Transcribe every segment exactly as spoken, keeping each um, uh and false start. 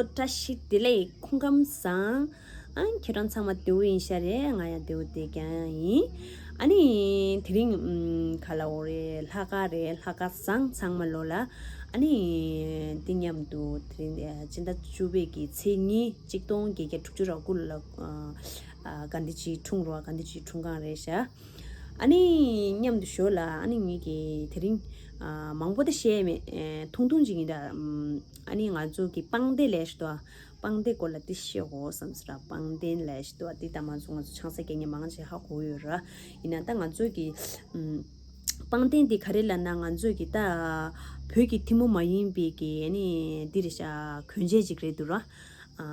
བཀྲ་ཤིས་བདེ་ལེགས། སྐུ་ཁམས་བཟང་། ཨ་ཁྱེད་རང་ཚང་མ་བདེ་པོ་ཡིན་ཤག་རེད། ང་ཡང་བདེ་པོ་བསྡད་ཀྱང་ཡིན། ཨ་ནི་དེ་རིང་ཨམ་ག་ལབ་དགོས་རེད། ལྷག་དཀར་རེད། ལྷག་དཀར་བཟང་ཚང་མ་ལོ་ལ། ཨ་ནི་འདི་མཉམ་དུ་དེ་རིང་ཨ་སྤྱི་ཟླ་བཅུ་པའི་གི་ཚེས་གཉིས་གཅིག་སྟོང་བརྒྱད་བརྒྱ་དྲུག་ཅུ་རེ་དགུ་ལ་ཨ་ཨ་ག་འདྲ་ཅིག་འཁྲུངས་རེད་པ། ག་འདྲ་ཅིག་འཁྲུངས་སྒང་རེད་ཤག་ཨ་ནི་མཉམ་དུ་ཞོག་ལ། ཨ་ནི་ངེད་ཀྱིས་དེ་རིང་ཨ་མང་པོ་ད་བཤད་མེད། ཨེ་ཐུང་ཐུང་ཅིག་ཡིན་ད། ཨམ་ཨ་ནི་ང་ཚོ་གི་པང་གདན་ལབ་ཤག་ཏོ། པང་གདན་སྐོར་ལ་ཏོག་ཙམ་བཤད་དགོས་བསམ་སོང་ར། པང་གདན་ལབ་ཤག་ཏོ། འདི་ད་མང་ཚོགས་ང་ཚོ་ཆང་ས་སྐྱེལ་མཁན་མང་ཆེ་ཧ་གོ་ཡོད་ར། ཡིན་ན་ད་ང་ཚོ་གི་ཨམ་པང་གདན་འདི་ག་རེ་ལབ་ན། ང་ཚོ་གི་ད་བོད་ཀྱི་ཐུན་མོང་མ་ཡིན་པའི་གི་ཨ་ནི་འདི་རེད་ཤག་གྱོན་ཆས་ཅིག་རེད་འདུག་ར། ཨ་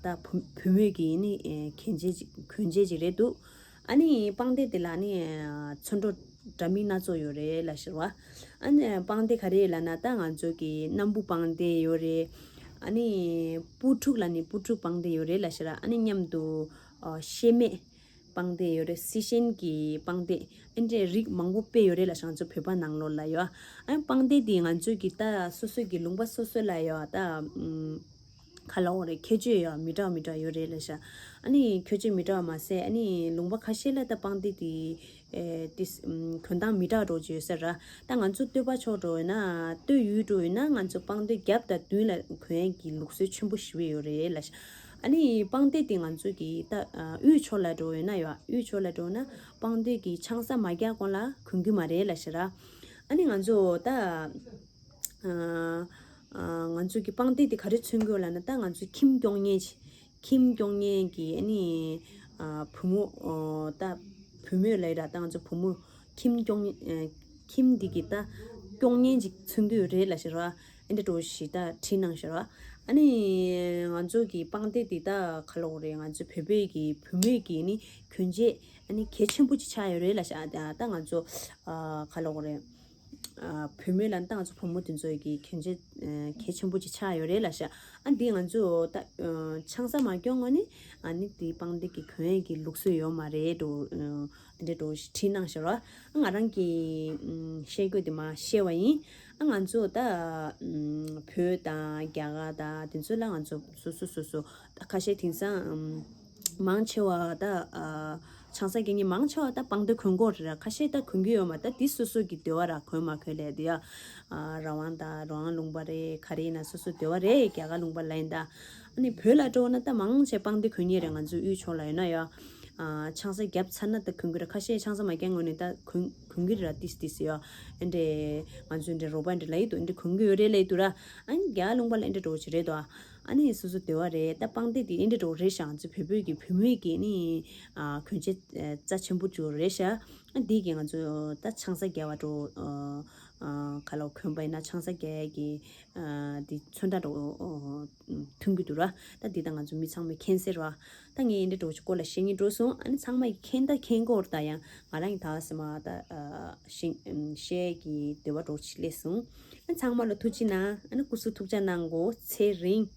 ད་བུ་བུ་མོས་གི་ཨ་ནི་ཨེ་གྱོན་ཆས་ཅིག་གྱོན་ཆས་ཅིག་རེད་འདུག་ཨ་ནི་པང་གདན་དེ་ལ་ནི་ཚོན་གྲོགས་འདྲ་མིན་སྣ་ཚོགས་ཡོད་རེད་ལབ་ཤག་ར། ཨ་ནི་པང་གདན་ག་རེ་ལབ་ན། ད་ང་ཚོ་གི་སྣམ་བུ་པང་གདན་ཡོད་རེད། ཨ་ནི་སྤུ་ཕྲུག་ལ་ནི་སྤུ་ཕྲུག་པང་གདན་ཡོད་རེད་ལབ་ཤག་ར། ཨ་ནི་མཉམ་དུ་ཨ་ཤེལ་མེད་པང་གདན་ཡོད་རེད། སི་ཤན་གྱི་པང་གདན། ཨ་འདྲའི་རིགས་མང་པོ་དཔེ་ཡོད་རེད་ལབ་ཤག་ང་ཚོ་བོད་པ་ནང་ལོགས་ལ་ཡོད། ཨ་པང་གདན་དེ་ང་ཚོ་གི་ད་སོ་སོ་གི་ལུང་པ་སོ་སོ་ལ་ཡོད་ད། ཨམ་ག་ལབ་དགོས་རེད། ཁྱད་ཆོས་ཡོད། མི་འདྲ་བ་མི་འདྲ་བ་ཡོད་རེད་ལབ་ཤག་ཨ་ནི་ཁྱད་ཆོས་མི་འདྲ་བ་མ་ཟད། ཨ་ནི་ལུང་པ་ཁ་ཤས་ལ་ད་པང་གདན་དེ་ཨེ་ཏིས་ཨམ་གྱོན་སྟངས་མི་འདྲ་བ་འདྲ་བོ་ཅིག་ཡོད་ས་ར། ད་ང་ཚོ་སྟོད་པ་ཕྱོགས་འདྲ་བོ་ཡིན་ན། སྟོད་ཡུལ་འདྲ་བོ་ཡིན་ན་ང་ཚོ་པང་གདན་རྒྱབ་དང་མདུན་ལ་གྱོན་ཡས་ཀྱི་ལུགས་སྲོལ་ཆེན་པོ་ཞེ་པོ་ཡོད་རེད་ལབ་ཤག་ཨ་ནི་པང་གདན་དེ་ང་ཚོ་གི་ད་ཨ་དབུས་ཕྱོགས་ལ་འདྲ་བོ་ཡིན་ན་ཡོད། དབུས་ཕྱོགས་ལ་འདྲ་བོ་ན་པང་གདན་གྱི་ཆང་ས་མ་རྒྱག་གོང་ལ་གྱོན་གྱི་མ་རེད་ལབ་ཤག་ར། ཨ་ནི་ང་ཚོ་ད་ཨ་ཨ་ང་ཚོ་གི་པང་གདན་དེ་ག་རེ་མཚོན་གྱི་ཡོད་ལབ་ན། ད་ང་ཚོ་ཁྱིམ་སྐྱོང་མཁན་ཅིག་ཁྱིམ་སྐྱོང་མཁན་གྱི་ཨ་ནི་ཨ་བུ་མོ་ཨོ་ད་བུ་མོ་ལབ་ར། ད་ང་ཚོ་བུ་མོ་ཁྱིམ་སྐྱོང་ཨ་ཁྱིམ་འདི་གི་ད་སྐྱོང་མཁན་ཅིག་མཚོན་གྱི་ཡོད་རེད་ལབ་ཤག་ར། ཨ་འདྲ་འདྲ་བོ་ཞིག་ད་བྲིས་གནང་ཤག་ར། ཨ་ནི་ང་ཚོ་གི་པང་གདན་འདི་ད་ག་ལབ་དགོས་རེད། ང་ཚོ་བོད་པའི་གི་བུ་མོའི་གི་ཨ་ནི་གྱོན་ཆས་ཨ་ནི་གལ་ཆེན་པོ་ཅིག་ཆགས་ཡོད་རེད་ལབ་ཤག་ཨ་ད་ང་ཚོ་ཨ་ག་ལབ་དགོས་རེད། ཨ་བུད་མེད་ལ་ད་ང་ཚོ་བུ་མོ་དེ་ཚོ་གི་གྱོན་ཆས་ཨ་གལ་ཆེན་པོ་ཅིག་ཆགས་ཡོད་རེད་ལབ་ཤག་ཨ་འདི་ང་ཚོ་ད་ཨ་ཆང་ས་མ་གྱོན་གོང་ནས་ཨ་ནི་འདི་པང་གདན་གྱི་གྱོན་ཡས་ཀྱི་ལུགས་སྲོལ་ཡོད་མ་རེད་འགྲོ། ཨ་འདི་འདྲ་འདྲ་བོ་ཞིག་བྲིས་གནང་ཤག་ར། ཨ་ང་རང་གིས་ཨ་བཤད་རྒྱུ་དེ་མར་བཤད་པ་ཡིན། ཨ་ང་ཚོ་ད་ཨ་བོད་དང་རྒྱ་གར་དང་དེ་ཚོ་ལ་ང་ཚོ་སོ་སོ་སོ་སོ་ད་ཁ་ཤས་དེང་སང་ཨ་མང་ཆེ་བ་ད་ཨ་ཆང་ས་སྐྱེལ་མཁན་མང་ཆེ་བ་ད་པང་གདན་གྱོན་གྱི་ཡོད་རེད་ར། ཁ་ཤས་ད་གྱོན་གྱི་ཡོད་མ་རེད། ད་དེ་སོ་སོ་གི་འདོད་པ་ར། གྱོན་མ་གྱོན་ལབ་དེ་ཡ། ཨ་རང་དབང་དང་རང་དབང་ལུང་པ་རེད། ག་རེ་ཡིན་ན་སོ་སོ་འདོད་པ་རེད། རྒྱ་གར་ལུང་པ་ལ་ཡིན་ད། ཨ་ནི་བོད་ལ་འགྲོ་ན་ད་མང་ཆེ་པང་གདན་གྱོན་མཁན་རེད། ང་ཚོའི་དབུས་ཕྱོགས་ལ་ཡོད་ན་ཡ། ཨ་ཆང་ས་བརྒྱབ་ཚར་ན་ད་གྱོན་གྱི་རེད། ཁ་ཤས་ཆང་ས་མ་བརྒྱབ་སྔོན་ནས་ད་གྱོན་གྱོན་གྱི་རེད་ར། ཏིས་ཏིས་ཡ། ཨ་འདྲས་ང་ཚོའི་འདྲས་རོགས་པ་འདྲས་ལབ་ཡི་འདུག་ཨ་འདྲས་གྱོན་གྱི་ཡོད་རེད་ལབ་ཡི་འདུག་ར། ཨ་ནི་རྒྱ་གར་ལུང་པ་ལ་ཨ་འདྲས་འགྲོ་ཅིག་རེད་དོ། ཨ་ནི་སོ་སོ་འདོད་པ་རེད། ད་པང་གདན་དེ་ཨེ་འདྲ་འདྲ་བོ་རེད་ཤག་ང་ཚོ་བོད་བོད་ཀྱི་བུད་མེད་ཀྱི་ནི་ཨ་གྱོན་ཆས་རྩ་ཆེན་པོ་ཅིག་རེད་ཤག་ཨ་འདི་གི་ང་ཚོ་ད་ཆང་ས་རྒྱག་པ་འདྲ་བོ་ཨ་ཨ་ག་ལ་གྱོན་པ་ཡིན་ན་ཆང་ས་རྒྱག་ཡས་ཀྱི་ཨ་འདི་ཚོན་ཁྲ་འདྲ་བོ་ཨ་མཐུན་གྱི་འདུག་ར། ད་འདི་ད་ང་ཚོ་མི་ཚང་མས་མཁྱེན་གསལ་ར། ད་ངས་ཨེ་འདྲ་འདྲ་བོ་ཅིག་སྐོར་ལ་བཤད་སྙིང་འདོད་སོང་། ཨ་ནི་ཚང་མ་གིས་མཁྱེན་ད་མཁྱེན་གྱི་ཡོད་རེད། ད་ཡང་ང་རང་གིས་ད་སེ་མ་ད་ཨ་ཤེས་ཤེས་ཀྱི་འདོད་པ་འདྲ་བོ་ཅིག་སླེབས་སོང་། ཨ་ཚང་མ་ལ་ཐུགས་རྗེ་གནང་། ཨ་ནི་སྐུ་གཟུགས་ཐུགས་ཅག་གནང་གོ། ཚེ་རིང་།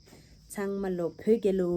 ཚང་མ་ལ་བོད་རྒྱལ་ལོ།